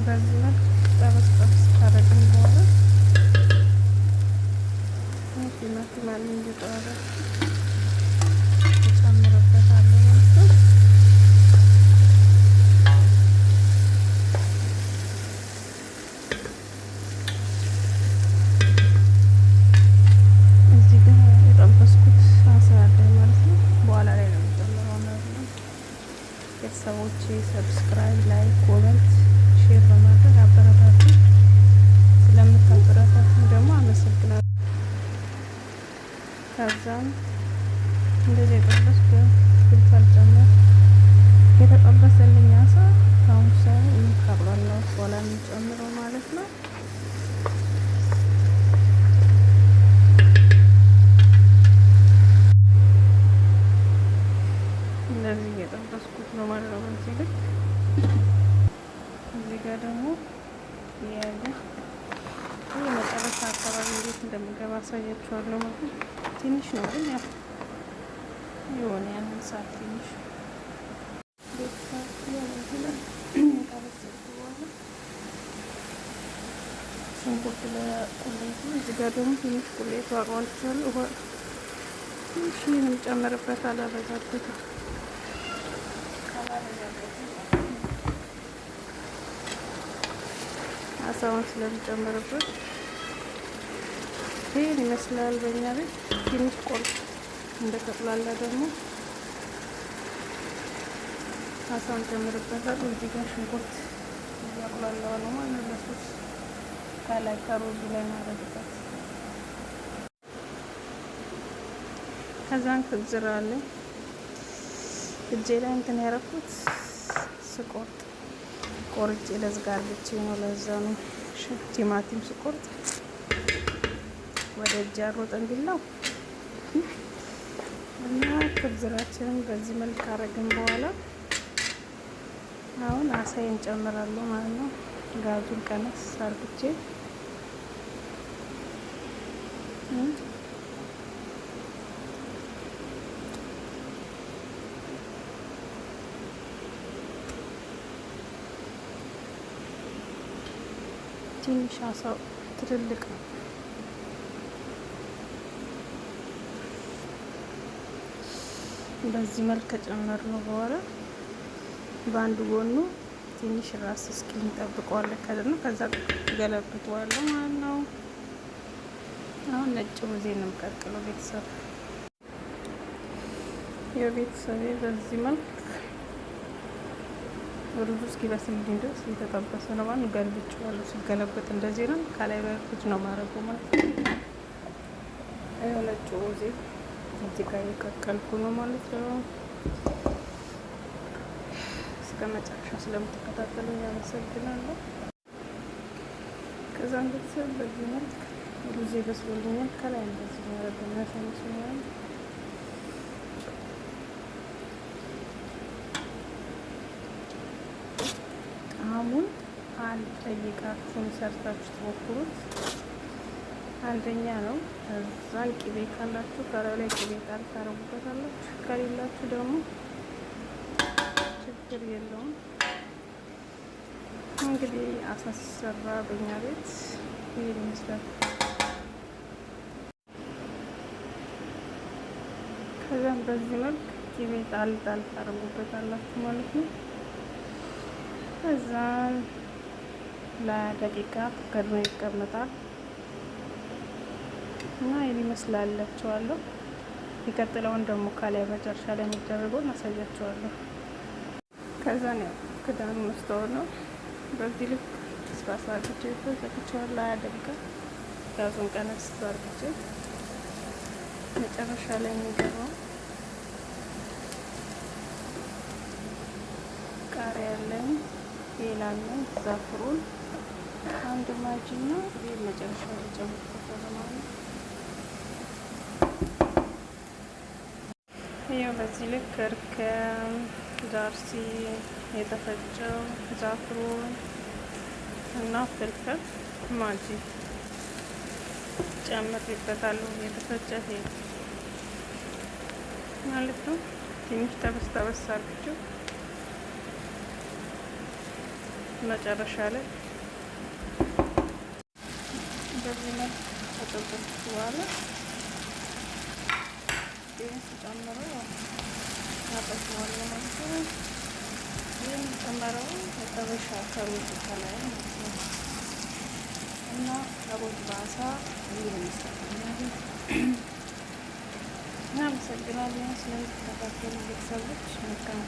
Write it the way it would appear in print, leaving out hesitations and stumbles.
በዚህ መልክ ጠበስ ጠበስ ካረግን በኋላ ቲማቲም አለኝ እየጠባበስኩ እጨምርበታለሁ ማለት ነው። እዚህ ጋር የጠበስኩት አሳ አለኝ ማለት ነው። በኋላ ላይ ነው የሚጨምረው ማለት ነው። ቤተሰቦቼ subscribe፣ like፣ comment፣ share በማድረግ አበረታቱ። ስለምታበረታቱ ደግሞ አመሰግናለሁ። ከዛም እንደዚህ የጠበስኩ ፍልፈል ጨምር የተጠበሰልኝ አሳ አሁን ሳይሆን ካቁላላሁት በኋላ የምጨምረው ማለት ነው። እንደዚህ እየጠበስኩት ነው ማለት ነው። በዚህ ልክ እዚህ ጋር ደግሞ ያለ የመጨረሻ አካባቢ እንዴት እንደምገባ አሳያችኋለሁ ማለት ነው። ትንሽ ነው ግን ያው የሆነ ያንን ሰዓት ትንሽ ሽንኩርት ለቁሌቱ እዚህ ጋር ደግሞ ትንሽ ቁሌቱ አቋልቻለሁ። ውሃ ትንሽ ምንም ጨምርበት አላበዛበትም። አሳውን ስለምጨምርበት ይህን ይመስላል። በእኛ ቤት ትንሽ ቆርጥ እንደተቁላላ ደግሞ አሳውን ጨምርበታል። እዚህ ጋር ሽንኩርት እያቁላላው ነው ማለት ነው። ለሶስ ከላይ ከሩዙ ላይ ማድረግበት። ከዛን ክብዝር አለ እጄ ላይ እንትን ያረኩት ስቆርጥ ቆርጬ ለዝጋ አርግቼ ነው። ለዛ ነው ቲማቲም ስቆርጥ ወደ እጅ አሮጠን ቢላው እና ክብዝራችንን በዚህ መልክ አረግን በኋላ አሁን አሳይን ጨምራለሁ ማለት ነው። ጋዙን ቀነስ አርግቼ ትንሽ አሳው ትልልቅ ነው። በዚህ መልክ ከጨመርነው በኋላ በአንድ ጎኑ ትንሽ ራስ እስኪል እንጠብቀዋለን። ከዛ ገለብጠዋለሁ ማለት ነው። አሁን ነጭ ሩዜ ነው የምቀቅለው። ቤተሰብ የቤተሰቤ በዚህ መልክ ሩዙ እስኪበስልልኝ ድረስ እየተጠበሰ ነው ማለት ነው። ገልብጬዋለሁ። ሲገለበጥ እንደዚህ ነው። ከላይ በፍጅ ነው ማድረገው ማለት ነው። ይኸው ነጭ ሩዜ እዚህ ጋር እየቀቀልኩ ነው ማለት ነው። እስከ መጨረሻው ስለምትከታተሉኝ አመሰግናለሁ። ከዛም ቤተሰብ በዚህ መልክ ሩዜ በስሎልኛል። ከላይ እንደዚህ ማድረግ ያሳንሱኛል። ጣዕሙን አልጠይቃችሁም፣ ሰርታችሁ ትሞክሩት። አንደኛ ነው። እዛን ቅቤ ካላችሁ ከላዩ ላይ ቅቤ ጣል ታረጉበታላችሁ። ከሌላችሁ ደግሞ ችግር የለውም። እንግዲህ አሳ ሲሰራ በእኛ ቤት ይሄን ይመስላል። ከዛም በዚህ መልክ ቅቤ ጣል ጣል ታረጉበታላችሁ ማለት ነው። ከዛን ለደቂቃ ተከድኖ ይቀመጣል እና ይህን ይመስላላችኋለሁ። የሚቀጥለውን ደግሞ ከላይ መጨረሻ ላይ የሚደረገውን አሳያችኋለሁ። ከዛን ያው ክዳኑ መስታወት ነው። በዚህ ልክ ስፋሳ አድርጌ ዘግቼዋለሁ። 20 ደቂቃ ጋዙን ቀነስ አድርጌ መጨረሻ ላይ የሚገባው ቃሪያ ያለኝ ሌላለን ዛፍሩን አንድ ማጂ እና ይህ መጨረሻ ላይ ጨምርበታለሁ ማለት ነው። ይኸው በዚህ ልክ እርከም ዳርሲ የተፈጨው ዛፍሩን እና ፍልፍል ማጂ ጨምሬበታለሁ። የተፈጨ ይሄ ማለት ነው። ትንሽ ጠበስ ጠበስ አድርጌው መጨረሻ ላይ በዚህ መልክ ከጠበስኩት በኋላ ይህን ስጨምረው አጠስዋለሁ ማለት ነው። ይህን ጨመረው መጠበሻ ከሩዝ ከላይ ማለት ነው እና ሩዝ በአሳ ይህን ይመስላል። እናመሰግናለን ስለምትከታተሉ ቤተሰቦች። መልካም